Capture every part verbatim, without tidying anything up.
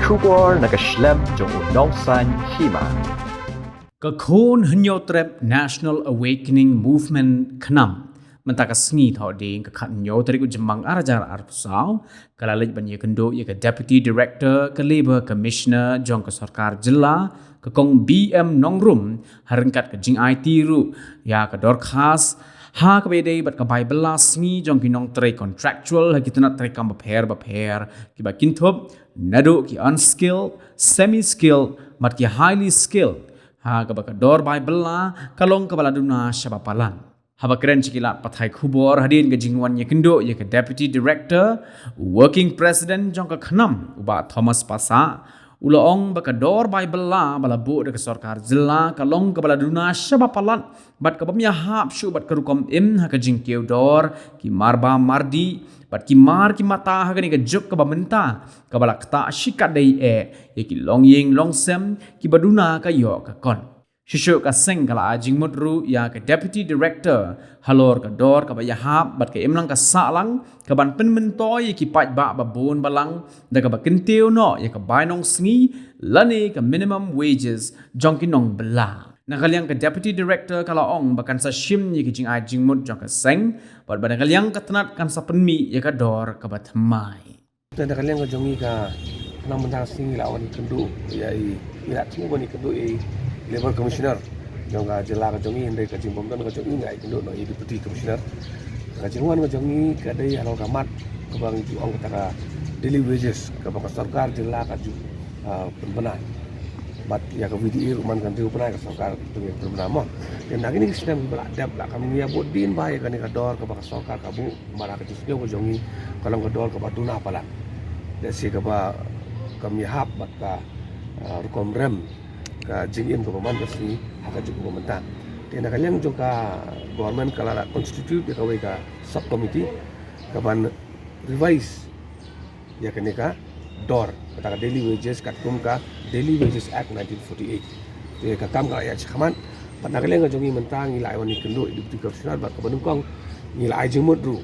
Khubor na ka shlem jong u nongsan hima. Ka Khun Hynñiewtrep National Awakening Movement KHNAM mynta ka sngi Thohdieng ka khathynñiew tarik u Jymmang arhajar arphew saw ka la leit ban ïakynduh ïa ka Deputy Director ka Labour Commissioner jong ka sorkar jylla ka Kong B M Nongrum ha ryngkat ka jingaiti ruh ïa ka dorkhas ha kaba ïadei bad ka bai bylla sngi jong ki nongtrei contractual ha ki tnat treikam bapher bapher kiba kynthup naduh ki unskilled, semi-skilled bad ki highly skilled ha kaba ka dor bai bylla ka long kaba la duna shaba palat. Haba kren sha ki lad pathai khubor hadien ka jingwan ïakynduh ïa ka Deputy Director, Working President jong ka KHNAM, u Bah Thomas Passah, u la ong ba ka dor bai bylla ba la buh da ka sorkar jylla ka long kaba la duna shaba palat bad kaba ym ïahap shuh bad ka rukom im ha ka jingkiew dor, ki mar bam mar dih bad ki mar ki mata ha kane ka juk kaba mynta kaba la ktah shikatdei eh ïa ki longïing longsem kiba duna ka ïoh ka kot. Shuh shuh ka seng ka la ai jingmut ruh ïa ka Deputy Director halor ka dor kaba ïahap bad ka imlang ka sahlang kaban pynmyntoi ïa ki paidbah ba bun balang da kaba kyntiew noh ïa ka bai nongsngi lane ka minimum wages jong ki nongbylla. Na ka liang ka Deputy Director ka la ong ba kan sa shim ïa ki jingai jingmut jong ka seng bad ba na ka liang ka tnat kan sa pynmih ïa ka dor kaba thymmai. Te na ka liang ka jong ngi ka KHNAM mynta ka sngi la wan ïakynduh ïa i, i la thmu ban ïakynduh ïa i Labour Commissioner jong ka jylla ka jong ngi, hynrei ka jingbym don ka jong ngi, nga ïakynduh noh ïa i Deputy Commissioner. Ka jingwan ka jong ngi ka dei halor ka mat kaba ngi ju ong kata ka daily wages kaba ka sorkar jylla ka ju, ah, pynbna. Bad ïa ka V D A ruh man kan ju pynbna, ka sorkar ka ju pynbna mo. Te na kine ki snem kiba la dep la kam ngi ïa bud dien ba ïa kane ka dor kaba ka sorkar ka buh. Namar ha ka jingsngew ka jong ngi ka long ka dor kaba duna palat. Lehse kaba kam ïahap bad ka, ah, rukom rem ka jingim kaba man ka sngi ha ka juk kaba mynta. Te na ka liang jong ka government ka la constitute ïa kawei ka subcommittee kaban revise ïa kane ka dor kata ka daily wages katkum ka Daily Wages Act nineteen forty-eight. Te ka kam ka la ïaid shakhmat bad na ka liang ka jong ngi mynta ngi la ai wan ïakynduh ïa i Deputy Commissioner bad kaba nyngkong ngi la ai jingmut ruh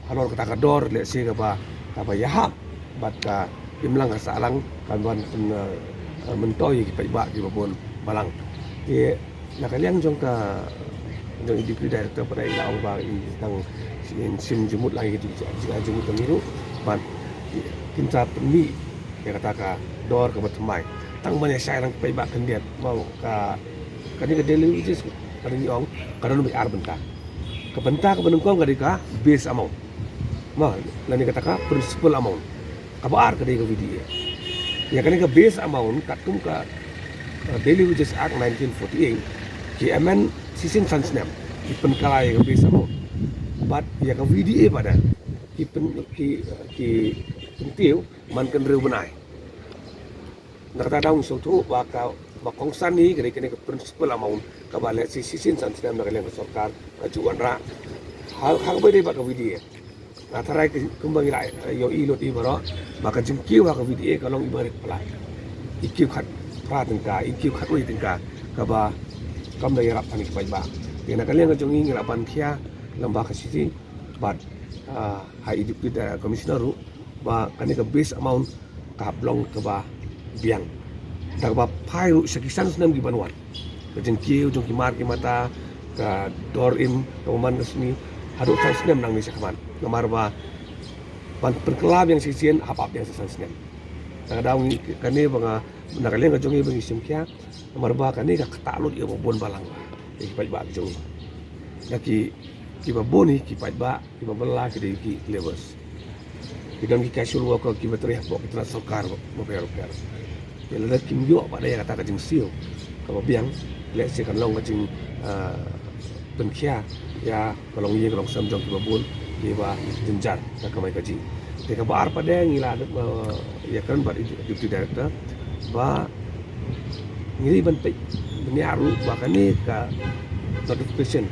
halor kata ka dor lehse kaba, kaba ïahap bad ka imlang ka sahlang kan wan pyn, eh, myntoi ïa ki paidbah kiba bun balang. Te na ka liang jong ka, jong i Deputy Director pat i la ong ba i dang shim jingmut lang ïa ki jingshai jingmut ka ngi ruh bad kin sa pynmih ïa kata ka dor kaba thymmai. Tang ban ïa shai lang ki paidbah khyndiat mo, ka, kane ka daily wages ka dang ngi ong ka don beit ar bynta. Ka bynta kaba nyngkong ka dei ka base amount mo, lane kata ka principal amount. Kaba ar ka dei ka V D A. Ïa kane ka base amount katkum ka, uh, Daily Wages Act nineteen forty-eight ki amend shisien san snem, ki pynkylla ïa ka base amount. Bad ïa ka V D A pat ki pyn, ki, uh, ki kyntiew man ka hynriew bnai. Na kata daw ngi sngewthuh ba ka, ba kongsan hi ka dei kane ka principal amount kaba lehse shisien san snem na ka liang ka sorkar ka ju wanrah ha, ha kaba ïadei bad ka V D A. Nga tharai ka, kumba ngi la ïohi lut hi baroh ba ka jingkiew ha ka V D A ka long iba rit palat. I kiew khatphra tyngka, i kiew khatwei tyngka kaba kam da ïarap ha ki paidbah. Te na ka liang ka jong ngi ngi la ban khia lem bad ka city bad, ah, ha i Deputy Commissioner ruh ba kane ka base amount ka hap long kaba biang. Da kaba phai ruh sha ki san snem ki ban wan. Ka jingkiew jong ki mar ki mata, ka dor im kaba man ka sngi, haduh san snem nangne shakhmat. Namar ba ban pynkylla biang shisien hap ap biang sa san snem. Na ka daw ngi kane ba nga, na ka liang ka jong ngi ba ngi shim khia, namar ba kane ka ktah lut ïa ba bun balang, ïa ki paidbah ki jong ngi. Na ki, kiba bun hi ki paidbah, kiba bylla ki dei ki labourers. Ki don ki casual worker kiba trei hapoh ki tnat sorkar bapher bapher. Ïa lada kim ïoh pat ïa kata ka jingsiew kaba biang, lehse kan long ka jing, ah, pynkhia ïa ka longïing ka longsem jong kiba bun kiba jynjar ka kamai kajih. Te kaba ar pat de ngi la, ah, ïakren bad i Deputy Director ba ngi dei ban peit bniah ruh ba kane ka notification,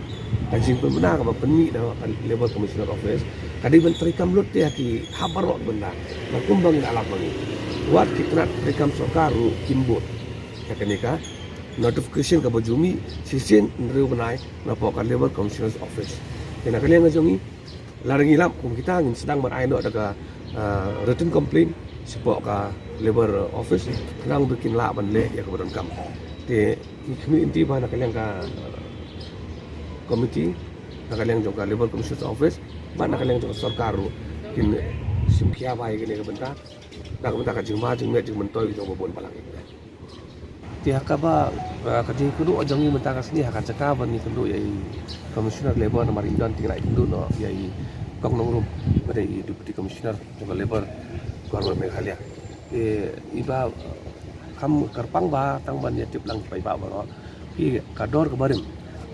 ka jingpynbna kaba pynmih na ka Labour Commissioner Office ka dei ban treikam lut ïa ki hap baroh ki bynta. Ba kumba ngi la lap ma ngi, wat ki tnat treikam sorkar ruh kim bud ïa kane ka notification kaba ju mih shisien hynriew bnai napoh ka Labour Commissioner's Office. Te na ka liang ka jong ngi, lada ngi lap kum kita ngin sdang ban ai noh da ka, ah, written complaint shapoh ka Labour Office, khnang ba kin lah ban leh ïa kaba donkam. Te ngi khmih lynti ba na ka liang ka, uh, committee, na ka liang jong ka Labour Commissioner's Office bad na ka liang jong ka sorkar ruh kin shim khia bha ïa kane ka bynta, na ka bynta ka jingma jingmyntoi jong ba bun balang. Te ha kaba, uh, ka jingkynduh jong ngi mynta ka sngi ha ka jaka ban ïakynduh ïa i Commissioner Labour namar i don tynrai kynduh noh ïa i Kong Nongrum, ba dei i Deputy Commissioner jong ka Labour Government Meghalaya. Te i ba, uh, kham kyrpang ba tang ban ïatip lang paidbah baroh, ki ka dor ka barim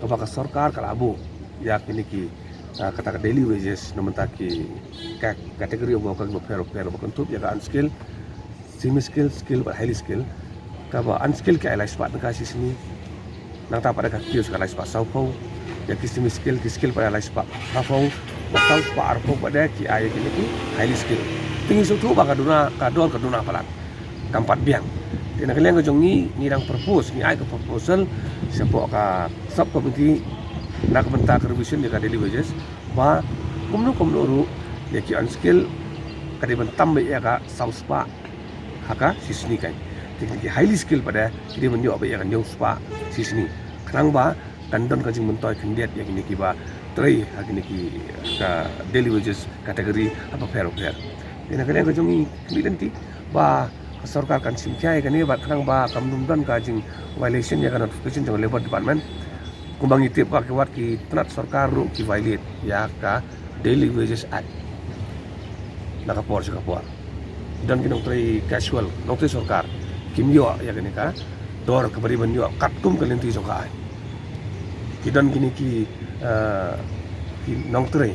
kaba ka sorkar ka la buh ïa kine ki, uh, kata ka daily wages na bynta ki ka category of worker bapher bapher, ba kynthup ïa ka unskilled, semi skill, skill bad highly skill. Kaba unskill ki ai lai spah tyngka shi sngi. Nangta pat ka kiew ka lai spah saw phew. Ïa ki semi skill, ki skill pat ai lai spah saw phew. Bad saw spah ar phew pat ki ai ïa kine ki highly skill. Te ngi sngewthuh ba ka duna, ka dor ka duna palat kam pat biang. Te na ka liang ka jong ngi, ngi dang propose, ngi ai ka proposal shapoh ka sub committee na ka bynta ka revision ïa ka daily wages, ba kumno kumno ruh ïa ki unskill ka dei ban tam beit ïa ka saw spah ha ka shi sngi kan. Te ki highly skill pat ki dei ban ïoh beit ïa ka hynñiew spah shi sngi. Khnang ba kan don ka jingmyntoi khyndiat ïa kine kiba trei ha kine ki, ka daily wages category ha bapher bapher. Te na ka liang ka jong ngi khmih lynti ba ka sorkar kan shim khia ïa kane bad khnang ba kam don ka jing violation ïa ka notification jong ka Labour Department. Kumba ngi tip ba ki wat ki tnat sorkar ruh ki violate ïa ka Daily Wages Act na ka por sha ka por. Don ki nongtrei casual, nongtrei sorkar, kim ïoh ïa kane ka dor kaba dei ban ïoh katkum ka lynti jong ka aiñ. Ki don kine ki, eh, ki nongtrei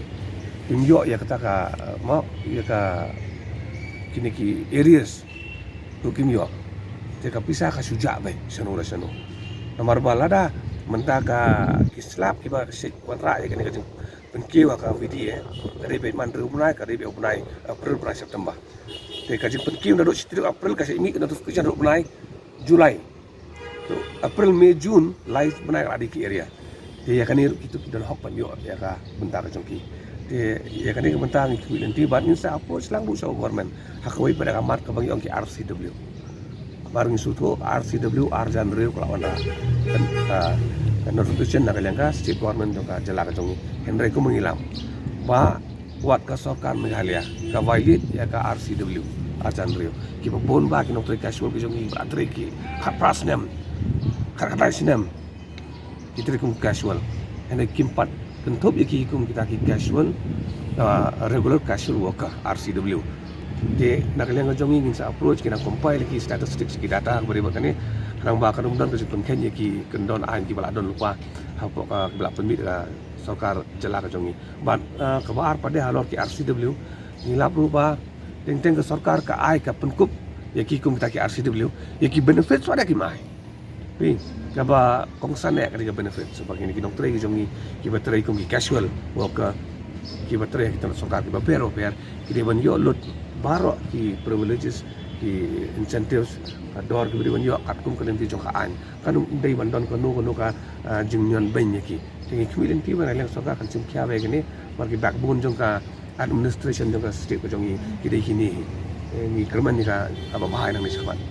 kim ïoh ïa kata ka, eh, mo, ïa ka, kine ki arrears ruh kim ïoh. Te ka pisa ka shu jah beit shano la shano. Namar ba lada mynta ka ki slap kiba ka shait wanrah ïa kane ka jingpynkiew ha ka V D A, ka dei beit man hynriew bnai, ka dei beit u bnai April, bnai September. Te ka jingpynkiew naduh shi tarik April, ka shait mih ka notification naduh bnai July. To April, May, June, lai bnai ka la dei ki arrear. Te ïa kane ruh kito ki don hok ban ïoh ïa ka bynta ka jong ki. Te ïa kane ka bynta ngi khmih lynti bad ngin sa approach lang ruh sha u government ha kawei pat ka mat kaba ngi ong ki R C W. Namar ngi sngewthuh R C W ar hajar hynriew ka la wanrah ka, ka notification na ka liang ka state government jong ka jylla ka jong ngi. Hynrei kumba ngi lam ba wat ka sorkar Meghalaya ka violate ïa ka R C W ar hajar hynriew. Kiba bun ba ki nongtrei casual ki jong ngi ba la trei ki khatphra snem, khat khatai snem ki trei kum casual. Hynrei kim pat kynthup ïa ki kum kita ki casual, ah, regular casual worker, R C W. Te na ka liang ka jong ngi ngin sa approach, ngin compile ki statistics, ki data kaba dei bad kane, khnang ba kan ym don ka jingpynkheiñ ïa ki kyndon aiñ kiba la don lypa hapoh ka, kiba la pynmih da ka sorkar jylla ka jong ngi. Bad, ah, kaba ar pat de halor ki R C W, ngi lap ruh ba teng teng ka sorkar ka ai ka pynkup ïa ki kum kita ki R C W, ïa ki benefits pat de kim ai. Phi, kaba kongsan eh ka dei ka benefit. Sebab kine ki nongtrei ki jong ngi kiba trei kum ki casual worker, kiba trei ha ki tnat sorkar kiba pher bapher, ki dei ban ïoh lut baroh ki privileges, ki incentives, ka dor kiba dei ban ïoh katkum ka lynti jong ka aiñ. Kan ym dei ban don kano kano ka, ah, jingñion beiñ ïa ki. Te ngi khmih lynti ba na liang sorkar kan shim khia bha ïa kine, namar ki backbone jong ka administration jong ka state ka jong ngi ki dei kine hi. Eh, ngi kyrmen ïa ka kaba bha nangne shakhmat.